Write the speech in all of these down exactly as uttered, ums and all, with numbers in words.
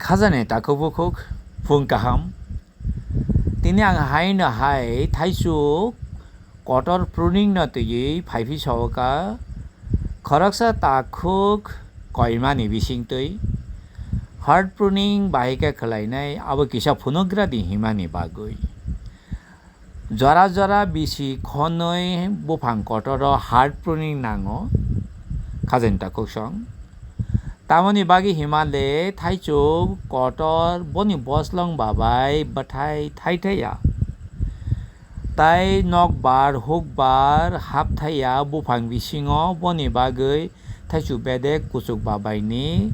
Khajani takhuk bukhuk phung kaham. Tini ang haino hai thaisuk kotor pruning no twiwi phaiphwi sawaka. Khoroksa takhuk koimani bisingtwi heart pruning bahai khe khwlainai abo kisa phunugradi himani bagwi. Jora jora bisi khonwi buphang kotoro heart pruning nango, khajani takhuk song. Tamoni bagwi hima le thaichuk kotor boni boslong babai bwthai thaithaiya. Tai nokbar hukbar hapthaiya buphang bisingo, boni bagwi thaichuk bedek kuchuk babaini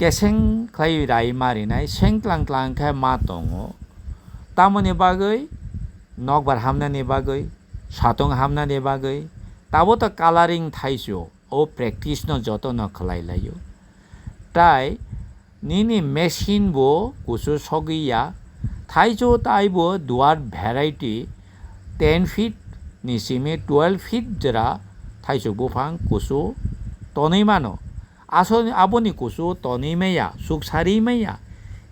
keseng khlai rai marinai seng tlang tlang khe ma tongo. Tamoni bagwi nokbar hamnani bagwi, satung hamnani bagwi, tabo to coloring thaisu, o practice no joto no khlai laio. Tai nini machine bo kusu sogwi ya, thaisu tai bo dwarf variety ten feet ni simi twelve feet jora thaisu buphang kusu tonwi mano. Asol aboni kusu tonwi maya, suksari maya.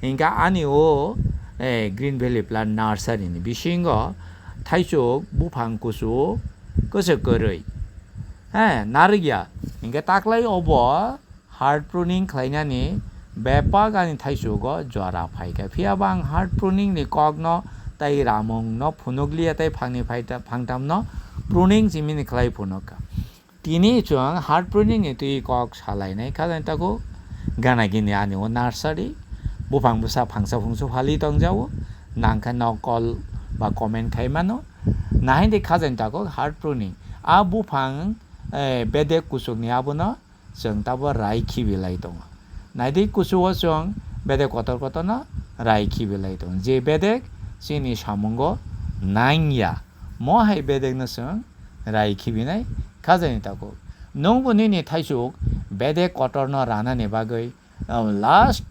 Hingkha ani o, eh, Green Valley Plant Nursery ni bisingo thaichuk buphang kusu kwchwk kwrwi. Eh, narwkya. Hingkhe taklai obo heart pruning khlainani bebak ani thaichugo jora phaikha. Phiyaba ang heart pruning ni kokno tai ramungno phunukliya tai phangni phaita-, phangtamno pruning simini khlai phunukha. Tini chwng heart pruning ni twi kok salainai kha jani takhuk gana gini ani o nursery buphang bwsa phangsa phungsa phali tongjago nangkhe nok call ba comment khai mano nahindi kha jani takhuk heart pruning a buphang eh, bedek kuchuk ni abono chwng tabo rai khibi lai tongo naidi kuchuk o chwng bedek kotor kotor no rai khibi lai tongo je bedek chini samungo nangya mo hai bedek no chwng rai khibinai khajani takhuk. Nwngbo nini thaichuk bedek kotorno ranani bagwi, um, last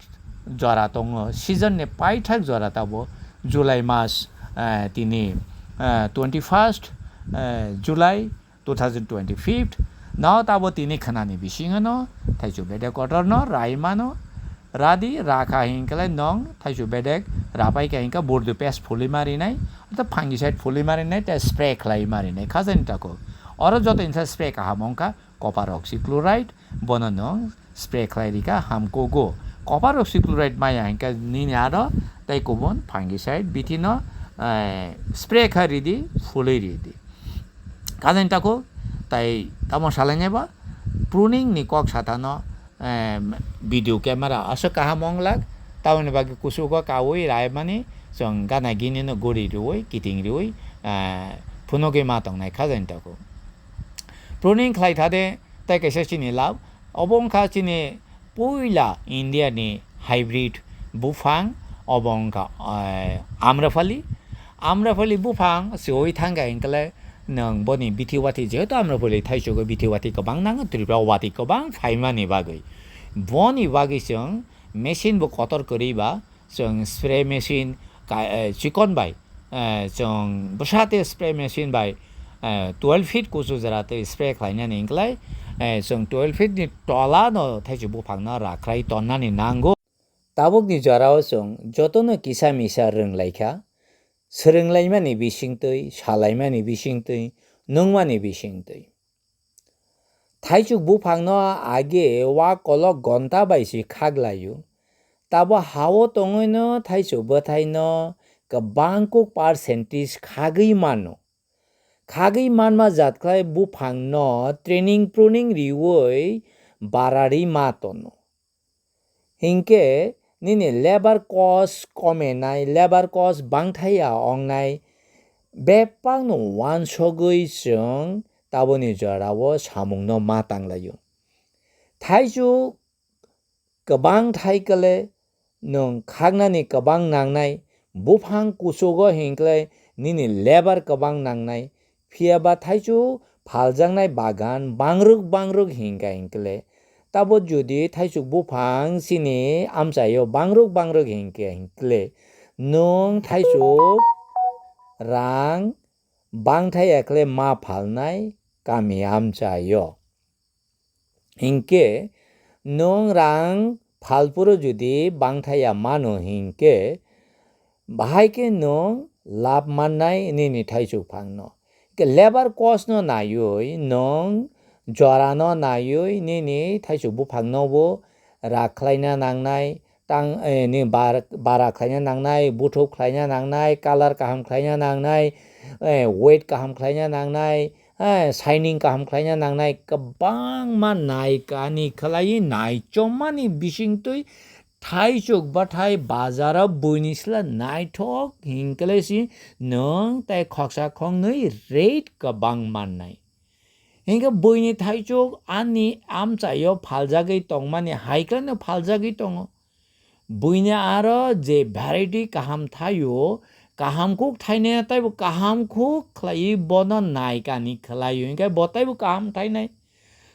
jora tongo, season ni paithak jora tabo July mas, eh, tini, eh, twenty first, eh, July two thousand twenty-five no tabo tini khwnani bisingo no thaichuk bedek kotorno rai mano. Radi rakha hinkhe nwng thaichuk bedek rapai kha hinkhe burdu pes phuli marinai, ortho fungicide phuli marinai tei spray khlai marinai khajani takhuk. Oro joto insa spray kaham wngkha copper oxychloride, bono nwng spray khlai rikha hamkugo. Copper oxychloride maya hinkhe nini aro tei kubun fungicide bithi no, eh, spray kha ridi, phuli ridi. Khajani takhuk tai tamo salainai ba pruning ni kok sathano eh, video camera aswk kaham wng lak, tamoni bagwi kuchugo kaui raimani chwng gana gini no guri riui kiting riui, eh, phunugwi ma tongnai khajani takhuk. Pruning khlai thade tei kaisa chini lab, obo wngkha chini puila India ni hybrid buphang, obo wngkha, eh, Amrapali. Amrapali buphang chwngwi thangkha hinkhe nwng boni bithi wati, jehetu Amrapali thaichugo bithi wati kwbang nango, Tripura wati kwbang phaimani bagwi. Boni bagwi chwng machine bo kotor kwrwi ba, chwng spray machine ka-, eh, chikon bai, eh, chwng bwsate spray machine bai, eh, twelve feet kuchu jora tei spray khlainani hinklai, eh, chwng twelve feet ni tola no thaichuk buphang no rakhrai tonnani nango. Tabukni jorao chwng jotono kisa misa rwnglaikha, swrwnglaimani bisingtwi, salaimani bisingtwi, nungmani bisingtwi. Thaichuk buphangno age wa kolok gonta bai se khaklaio. Tabo hao tongwino thaichuk bwthaino kwbang kuk percentage khagwi mano. Khagwi manma jat khlai buphangno training pruning riui barari ma tono. Hinkhe nini labour cost komenai, labour cost bangthaya ongnai, bebakno uansogwi chwng taboni jorao samungno ma tanglaio. Thaichuk kwbang thai kale nwng khaknani kwbang nangnai, buphang kuchugo hinkhlai nini labour kwbang nangnai, phiyaba thaichuk phaljaknai bagan bangrwk bangrwk hinkha hinkhle, tabo jodi thaichuk buphang chini amchaio bangrwk bangrwk hinkha hinkhle, nwng thaichuk rang bangthai ekhle ma phalnai kami amchaio. Hinkhe nwng rang phalphuru jodi bangthaya mano hinkhe, bahai khe nwng lab mannai nini thaichuk phangno. Khe labour cost no naiwi nwng jora no naiwi nini thaichuk buphang no bo rak khlaina nangnai, tang, eh, ni bar, bara khlaina nangnai, buthuk khlaina nangnai, colour kaham khlaina nangnai, eh, weight kaham khlaina nangnai, eh, shining kaham khlaina nangnai, kwbangma naikani khlaiwi naichomani bisingtwi thaichuk bathai bazaro buini sla naithok hinkhe si nwng tai khoksa khoknwi rate kwbang mannai. Hinkhe buini thaichuk ani amchaio phaljagwi tongmani haikheno phaljagwi tongo. Buini aro je variety kaham thaio, kaham khuk thainai taibo kaham khuk khlaiwi bono naikani khlaio, hinkhe bo taibo kaham thainai.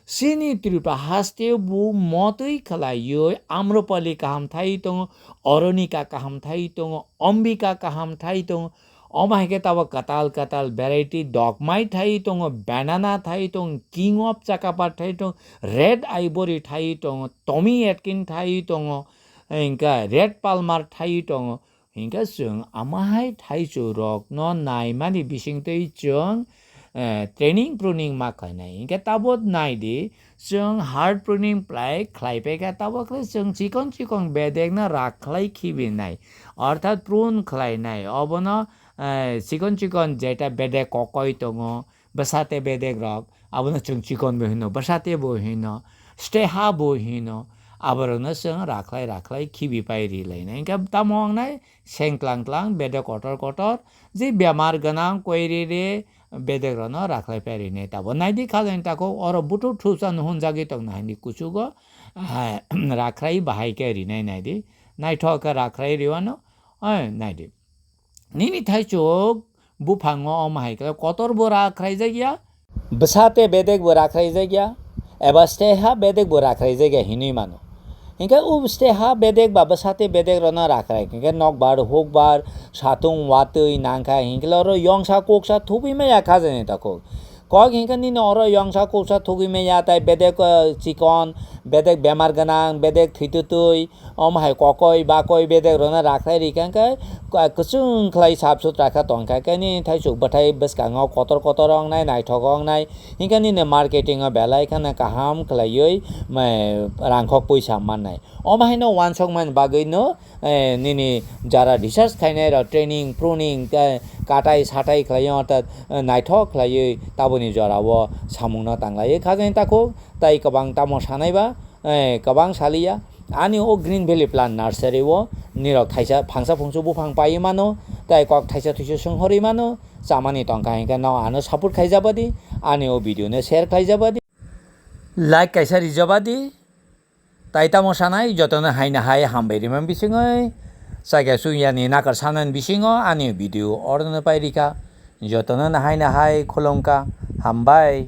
Chini Tripura haste bo motwi khlaiwi Amropali kaham thai tongo, Oronika kaham thai tongo, Ombika kaham thai tongo, omo hai khe tabuk kwtal kwtal variety dokmai thai tongo, banana thai tongo, king of chakapar thai tongo, red ivory thai tongo, Tommy Atkins thai tongo, hinkhe red palmer thai tongo. Hinkhe chwng amahai thaichuk rokno naimani bisingtwi chwng, eh, training pruning ma khlainai. Hinkhe tabuk naidi, chwng hard pruning plai khlai paikha, tabuk khlai chwng chikon chikon bedekno rak khlai khibinai, orthat prune khlainai. Obono, eh, chikon chikon jeta bedek kokoi tongo, bwsate bedek rok, abono chwng chikon bo hino, bwsate bo hino, steha bo hino, aborokno chwng rakhlai rakhlai khibi pai ri lainai. Hinkhe tamo wngnai seng tlang tlang, bedek kotor kotor, je bemar gwnang koi ri ri bedek rokno rakhlai pai rinai. Tabo naidi khajani takhuk oro buthuk thupsa nuhunjagwi tongna hinwi kuchugo, ah, rakhlai bahai khe rinai naidi, naithok khe rakhlai riwano, ah, naidi. Nini thaichuk buphango omo hai khe kotor bo rak khlaijak ya. Bwsate bedek bo rak khlaijak ya, eba steha bedek bo rak khlaijak ya hinwi mano. Hinkhe o steha bedek ba bwsate bedek rokno rak khlai hinkhe nokbar, hukbar, satung watwi nangkha hinkhe oro yongsa koksa thubui maya khajani takhuk. Kok hinkhe nini oro yongsa koksa thugui maya tai bedek, eh, chikon, bedek bemar gwnang, bedek thwitwtwi, omo hai kokoi bakoi bedek rokno rakhlai rikha khe, eh, kwchwng khlai sap sutra khe tongkha khe nini thaichuk bwthai bwskango kotor kotor wngnai, naithok wngnai. Hinkhe nini marketing o belai kheno kaham khlaiwi, eh, rangkhok puisa mannai. Omo haino uansukmani bagwino, eh, nini jara research khainai rok training, pruning, eh, katai satai khlaiwi orthat, eh, naithok khlaiwi taboni jorao samungno tanglaiwi khajani takhuk, tai kwbang tamo sanai ba, eh, kwbang saliya. Ani o Green Valley Plant Nursery o nirok thaisa phangsa phungsu buphang paiwi mano, tai kok thaisa thuisa swnghorwi mano, chamani tongkha hinkhe no ano support khaijabadi, ani o video no share khlaijabadi, like kaisa rijabadi. Tai tamo sanai jotono haino hai hambai rimani bisingoi, chakya chukyani nakar sanani bisingo ani video orono pai rikha. Jotono haino hai khulumkha, hambai.